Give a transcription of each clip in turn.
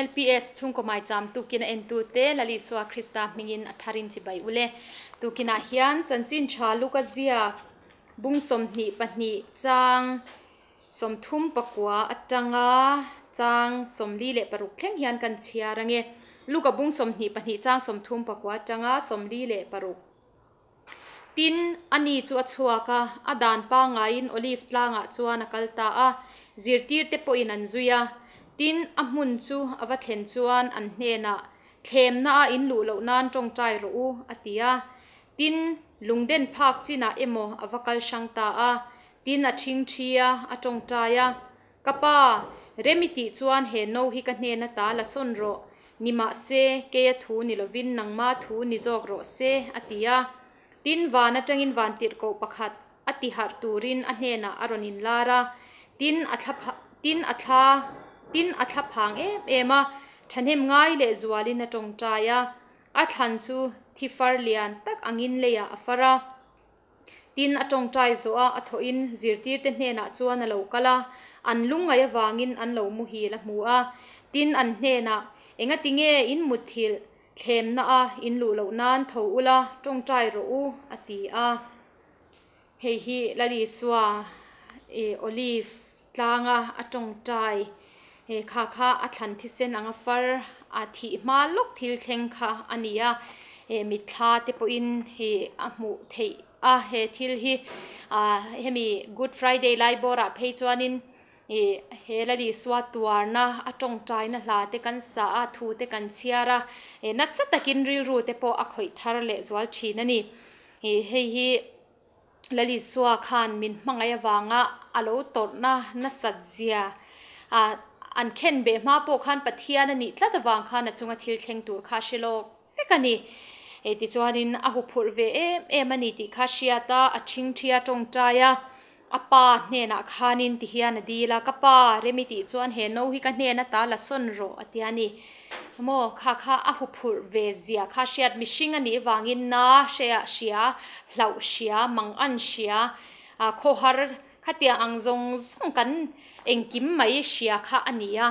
LPS chhungkaw maicham tukin a entute Lalisua Krista hmingin a tharin chibai ule. Tukinah hian chanchin tha Luka ziak bung 22 chang 39 atanga chang 46 thleng hian kan chhiar ange. Luka bung 22 chang 39 atanga 46. Tin, ani chu a chhuak a, a dan pangaiin Olive tlangah chuan a kal ta a, zirtirte pawhin an zui a. Tin, a hmun chu a va thlen chuan an hnenah, Thlemna a in luh loh nan tawngtai rawh u, a ti a. Tin, lungden phak chinah emaw a va kal hrang ta a. Tin, a ṭhingṭhi a, a tawngtai a. Ka pa, rem i tih chuan he no hi ka hnen ata la sawn rawh, nimahse, keia thu ni lovin nangma thu ni zawk rawh se, a ti a. Tin, van atangin vantirhkoh pakhat a ti harh turin a hnenah a rawn inlar a. Tin, a thla tin, a thla tin, a thla phang em em a, thahnem ngai leh zualin a tawngtai a. A thlan chu thi far lian tak angin leiah a far a. Tin, a tawngtai zawh a, a thawhin zirtirte hnenah chuan a lo kal a, an lungngaih avangin an lo muhil a hmu a. Tin, an hnenah, Engati nge in mutthilh thlemna a in luh loh nan tho ula, tawngtai rawh u, a ti a. Hei hi Lal Isua Olive tlanga a tawngtai kha kha a thlan thisen anga far a thih hma lawk thil thleng kha a ni a, mitthla te pawhin hi a hmuh theih a, he thil hi hemi Good Friday lai bawrah phei chuanin he Lal Isua tuarna a tawngtaina hla te kan sa a, thu te kan chhiar a, nasa takin rilru te pawh a khawih thar leh zual thin a ni. Hei hi Lal Isua khan min hmangaih avanga a lo tawrhna nasat zia an khen beh hma pawh khan Pathian a nih tlat avang khan a chunga thil thleng tur kha a hre lawk vek a ni. Tichuanin a huphurh ve em em a ni tih kha hriat a, a ṭhingṭhi a tawngtai a, a pa hnenah khanin ti hian a dil a, Ka pa, rem i tih chuan he no hi ka hnen ata la sawn rawh a ti a ni. Maw, kha kha a huphurh ve zia kha hriat mihring a nih vangin na hria hria, hlauh hria, mang an hria, khawhar khatiang ang zawng zawng kan engkim mai hria kha a ni a.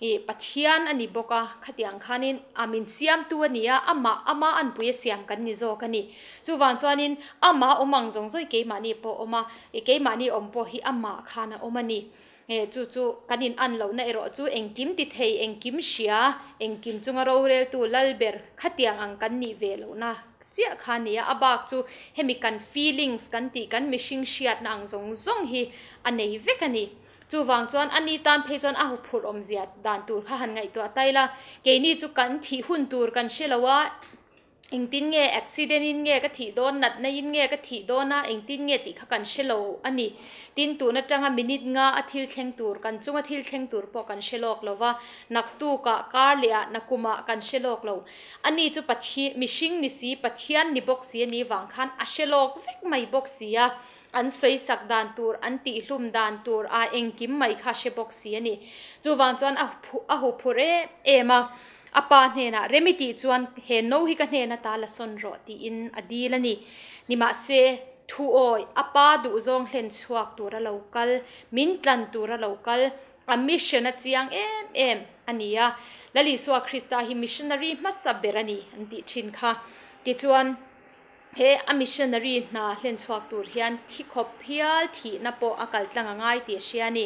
Ih, Pathian a ni bawk a, khatiang khanin a min siamtu a ni a, amah, ama anpui a siam kan ni zawk a ni. Chuvang chuanin amah awm ang zawng zawng keimahni pawh a awm a, ih keimahni awm pawh hi amah khan a awm a ni. Eh, chu chu kan in an lohna erawh chu engkim ti thei, engkim hria, engkim chunga roreltu lal ber khatiang ang kan nih ve lohna chiah kha a ni a, a bak chu hemi kan feelings kan tih kan mihring hriatna ang zawng zawng hi a nei vek a ni. Chuvang chuan a ni tan phei chuan a huphurh awmzia dan tur kha han ngaihtuah ta ila, keini chu kan thih hun tur kan hre lo a, engtin nge accident in nge ka thih dawn, natna in nge ka thih dawn a, engtin nge tih kha kan hre lo a ni. Tin, tun atanga minute nga a thil thleng tur, kan chunga thil thleng tur pawh kan hre lawk lo va, naktukah, kar lehah, nakumah kan hre lawk lo. A ni chu Pathian, mihring ni si, Pathian ni bawk si a nih vang khan a hre lawk vek mai bawk si a. An sawisak dan tur, an tihhlum dan tur a engkim mai kha hre bawk si a ni. Chuvang chuan a a huphurh em em a, a pa hnenah rem i tih chuan he no hi ka hnen ata la sawn rawh tiin a dil a ni. Nimahse, thu awi, a pa duhzawng hlen chhuak tur a lo kal, min tlan tur a lo kal, a mission a chiang em em a ni a. Lal Isua Krista hi missionary hmasa ber a ni an tih thin kha. Tichuan. He a missionary hna hlen chhuak tur hian thi khawp hial thihna pawh a kal tlang a ngai tih a hria a ni.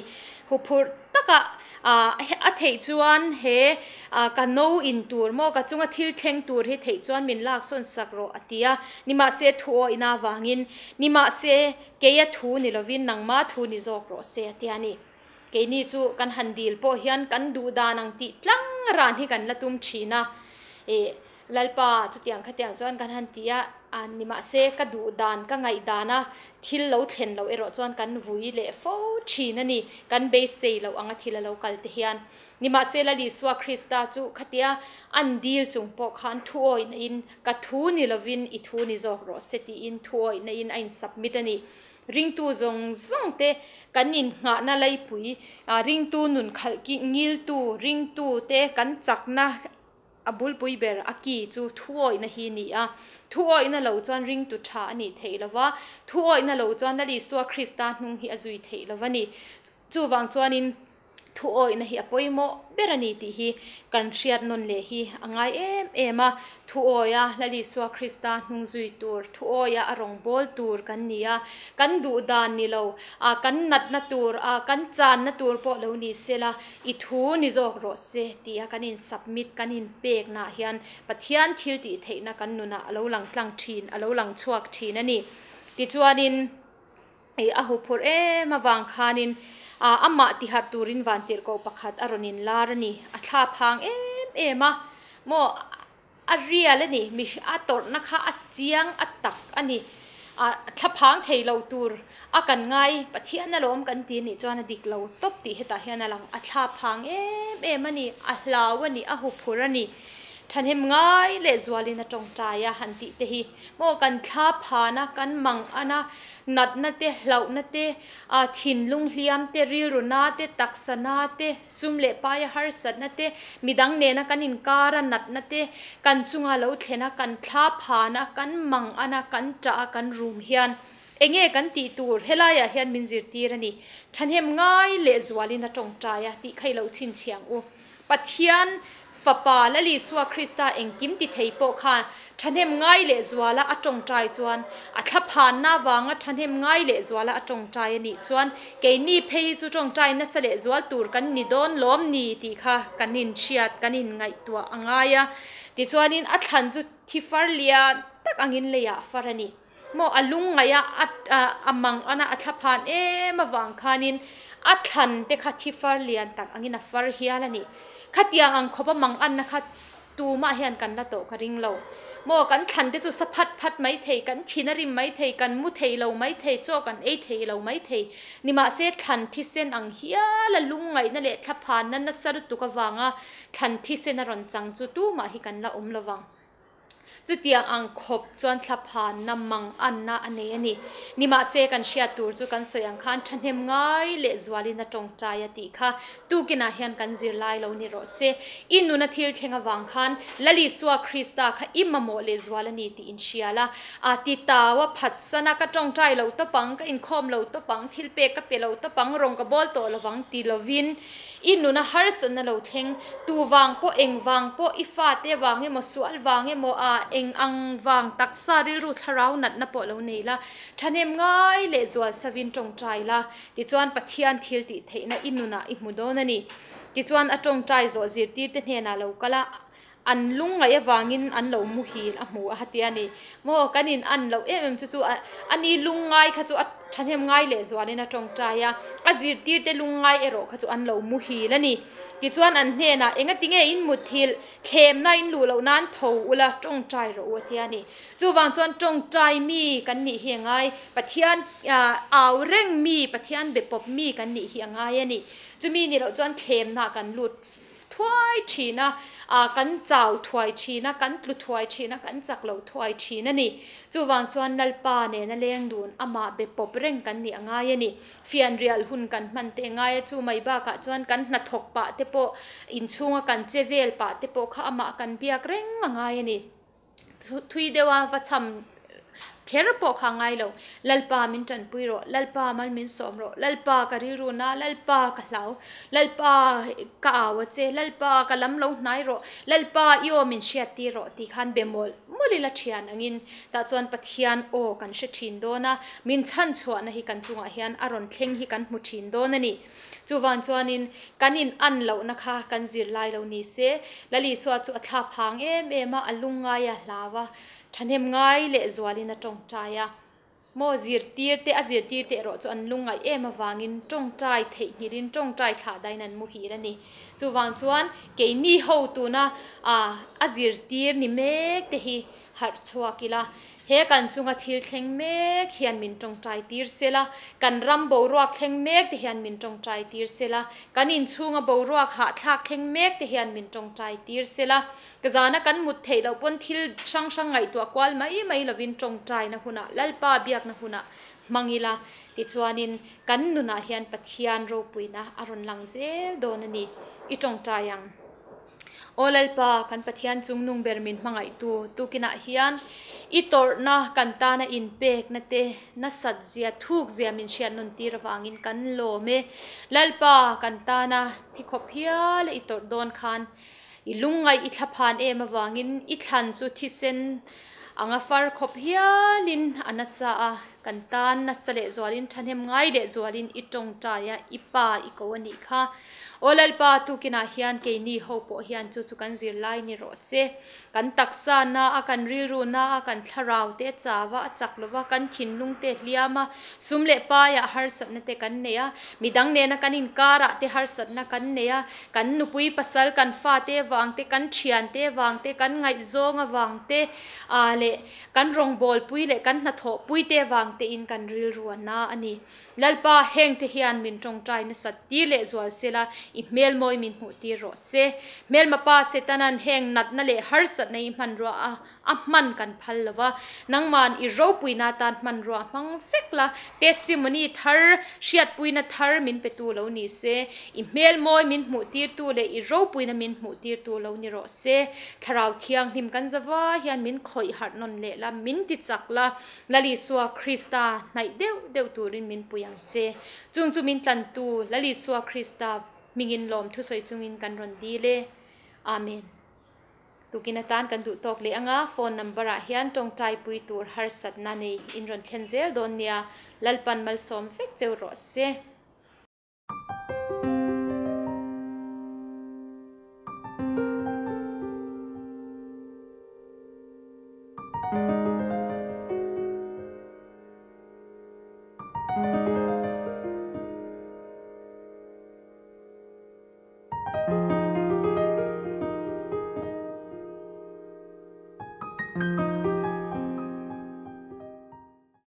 Huphurh taka a theih chuan he ka no in tur maw ka chunga thil thleng tur hi theih chuan min lak sawn sak rawh a ti a. Nimahse thu awihna avangin, nimahse keia thu ni lovin nangma thu ni zawk rawh se a ti a ni. Keini chu kan han dil pawh hian kan duh dan ang tih tlang ran hi kan la tum thin a. Lalpa, chutiang khatiang chuan kan han ti a, a nimahse ka duh dan, ka ngaih dana thil lo thlen loh erawh chuan kan vui leh fo thin a ni, kan beisei loh anga thil a lo kal te hian. Nimahse Lal Isua Krista chu khatia an dil chung pawh khan thu awihna in, ka thu ni lovin i thu ni zawk rawh se tiin thu awihna in a in submit a ni. Ringtu zawng zawng te kan innghahna laipui, ringtu nun khalh ngiltu, ringtu te kan chakna, A bulpui ber a ki chu thuawihna hi ni a. Thuawihna lo chuan ringtu tha a nih theih lo va, thuawihna lo chuan Lal Isua Krista hnung hi a zui theih lo va ni. Chuvang chuanin Thu awihna hi a pawimawh ber a ni tih hi kan hriat nawn leh hi a ngai em em a. Thu awia Lal Isua Krista hnung zui tur, thu awia a rawn bawl tur kan ni a. Kan duh dan ni lo, a kan natna tur, a kan channa tur pawh lo ni sela, i thu ni zawk rawh se tia kan in submit, kan in peknaah hian Pathian thil tih theihna kan nunah a lo lang tlang thin, a lo lang chhuak thin a ni. Tichuanin. Ih a huphurh em avang khanin ah amah tiharh turin vantirhkoh pakhat a rawn inlar a ni. A thla phang em em a, maw a real a ni, mi a tawrhna kha a chiang a tak a ni. Ah thla phang thei lo tur a kan ngai Pathian alawm kan ti anih chuan a dik lo tawp tih hetah hian a lang. A thla phang em em a ni, a hlau a ni, a huphurh a ni. Thahnem ngai leh zualin a tawngtai a han tih te hi. Maw kan thla phana kan mang ana natna te hlauhna te ah thinlung hliam te rilru na te taksa na te sum leh paia harsatna te midang nena kan inkara natna te kan chunga lo thlena kan thla phana kan mang ana kan tah a kan rum hian enge kan tih tur helaiah hian min zirtir a ni. Thahnem ngai leh zualin a tawngtai a tih kha i lo chhinchhiang u. Pathian Fapa Lal Isua Krista engkim ti thei pawh kha thahnem ngai leh zuala a tawngtai chuan, a thlaphanna avanga thahnem ngai leh zuala a tawngtai a nih chuan keini phei hi chu tawngtai nasa leh zual tur kan ni dawn lawm ni tih kha kan inhriat, kan inngaihtuah a ngai a. Tichuanin a thlan chu thi far lian tak angin leiah a far a ni. Maw a lungngaih a, a mang ana a thlaphan em avang khanin a thlan te kha thi far lian tak angin a far hial a ni. Khatiang ang khawp a mang anna kha tumah hian kan la tawh ka ring lo. Maw kan thlan te chu sa phat phat mai thei, kan thin a rim mai thei, kan mu thei lo mai thei, chaw kan ei thei lo mai thei. Nimahse thlan thisen ang hial a lungngaihna leh thlaphanna nasa lutuk avanga thlan thisen a rawn chang chu tumah hi kan la awm lo vang. Chutiang ang khawp chuan thlaphanna mang anna a nei a ni. Nimahse kan hriat tur chu kan sawi ang khan thahnem ngai leh zualin a tawngtai a tih kha tukinah hian kan zirlai lo ni rawh se. I nuna thil thleng avang khan Lal Isua Krista kha i mamawh leh zual a ni tih inhria la. A ti tau a phatsan a, ka tawngtai lo tawp ang, ka inkhawm lo tawp ang, thil pek ka pe lo tawp ang, rawng ka bawl tawh lovang ti lovin I nuna harsatna lo thleng, tu vang pawh, eng vang pawh, i fate vang emaw, sual vang emaw, a eng ang vang taksa rilru thlarau natna pawh lo nei la, thahnem ngai leh zual savin tawngtai la, tichuan Pathian thil tih theihna i nunah i hmu dawn a ni. Tichuan a tawngtai zawh zirtirte hnenah lo kal a, an lungngaih avangin an lo muhil a hmu a hati a ni. Maw kan in an loh em em chu chu a ni lungngai kha chu a thahnem ngai leh zualin a tawngtai a, a zirtirte lungngai erawh kha chu an lo muhil a ni. Tichuan an hnenah engati nge in muthilh thlemna in luh loh nan tho ula tawngtai rawh u a ti a ni. Chuvang chuan tawngtai mi kan nih hi a ngai, Pathian au reng mi, Pathian be pawp mi kan nih hi a ngai a ni. Chumi ni loh chuan thlemna kan lut thuai thin a, ah kan chau thuai thin a, kan tlu thuai thin a, kan chak lo thuai thin a ni. Chuvang chuan Lalpa nena leng dun amah be pawp reng kan nih a ngai a ni. Fianrial hun kan hman te ngai a, chu mai bakah chuan kan hnathawk pah te pawh, inchhunga kan che vel pah te pawh kha amah kan biak reng a ngai a ni. Thui deuha va cham kher pawh kha a ngai lo. Lalpa min tanpui rawh, Lalpa mal min sawm rawh, Lalpa ka rilru na, Lalpa ka hlau, Lalpa ka au a che, Lalpa ka lam lo hnai rawh, Lalpa i aw min hriat tir rawh tih khan be mawlh mawlh ila thian angin tah chuan Pathian aw kan hre thin dawn a, min chhan chhuahna hi kan chungah hian a rawn thleng hi kan hmu thin dawn a ni. Chuvang chuanin kan in an lohna kha kan zir lai lo ni se, Lal Isua chu a thla phang em em a, a lungngai a hlau a, thahnem ngai leh zualin a tawngtai a. Maw zirtir te, a zirtir te erawh chu an lungngaih em avangin tawngtai theihnghilhin tawngtai thlah dain an muhil a ni. Chuvang chuan keini ho tuna a zirtir ni mek te hi harh chhuak ila, he kan chunga thil thleng mek hian min tawngtai tir sela, kan ram boruak thleng mek te hian min tawngtai tir sela, kan inchhunga boruak hahthlak thleng mek te hian min tawngtai tir sela, ka zana kan mut theih loh pawn thil hrang hrang ngaihtuah kual mai mai lovin tawngtaina hunah, Lalpa biakna hunah hmang ila, tichuanin kan nunah hian Pathian ropuina a rawn lang zel dawn a ni, i tawngtai ang. Aw Lalpa, kan Pathian chungnung ber min hmangaihtu tukinah hian i tawrhna kan tana inpekna te nasat zia thuk zia min hriat nawn tir avangin kan lawm e. Lalpa, kan tana thi khawp hial a i tawrh dawn khan i lungngaih i thlaphan em avangin i thlan chu thisen anga far khawp hialin a nasa a, kan tan nasa lehzualin thahnem ngai lehzualin i tawngtai a, i pa i ko a nih kha. Aw Lalpa, tukinah hian keini ho pawh hian chu chu kan zirlai ni rawh se. Kan taksa na a, kan rilru na a, kan thlarau te chau a, a chak lo va, kan thinlung te hliam a, sum leh paiah harsatna te kan nei a, midang nena kan inkarah te harsatna kan nei a, kan nupui pasal, kan fate vang te, kan thiante vang te, kan ngaihzawng avang te leh kan rawngbawlpui leh kan hnathawhpui te vang tein kan rilru a na a ni. Lalpa, hengte hian min tawngtai nasat tir leh zual sela, i hmelmawi min hmuh tir rawh se. Hmelma pa Setanan heng natna leh harsatna i hmanrua a a hman kan phal lo va, nangman i ropuina atan hmanrua a hmang vek la, testimony thar, hriatpuina thar min petu lo ni se, i hmelmawi min hmuh tirtu leh i ropuina min hmuh tirtu lo ni rawh se. Thlarau Thianghlim kan zava hian min khawih harh nawn leh la, min ti chak la, Lal Isua Krista hnaih deuh deuh turin min pui ang che. Chung chu min tlantu Lal Isua Krista hmingin lawm thusawi chungin kan rawn dil e. Amen. Tukin atan kan duh tawk leh anga phone number ah hian tawngtai pui tur harsatna nei in rawn thlen zel dawn nia. Lalpan malsawm vek cheu rawh se.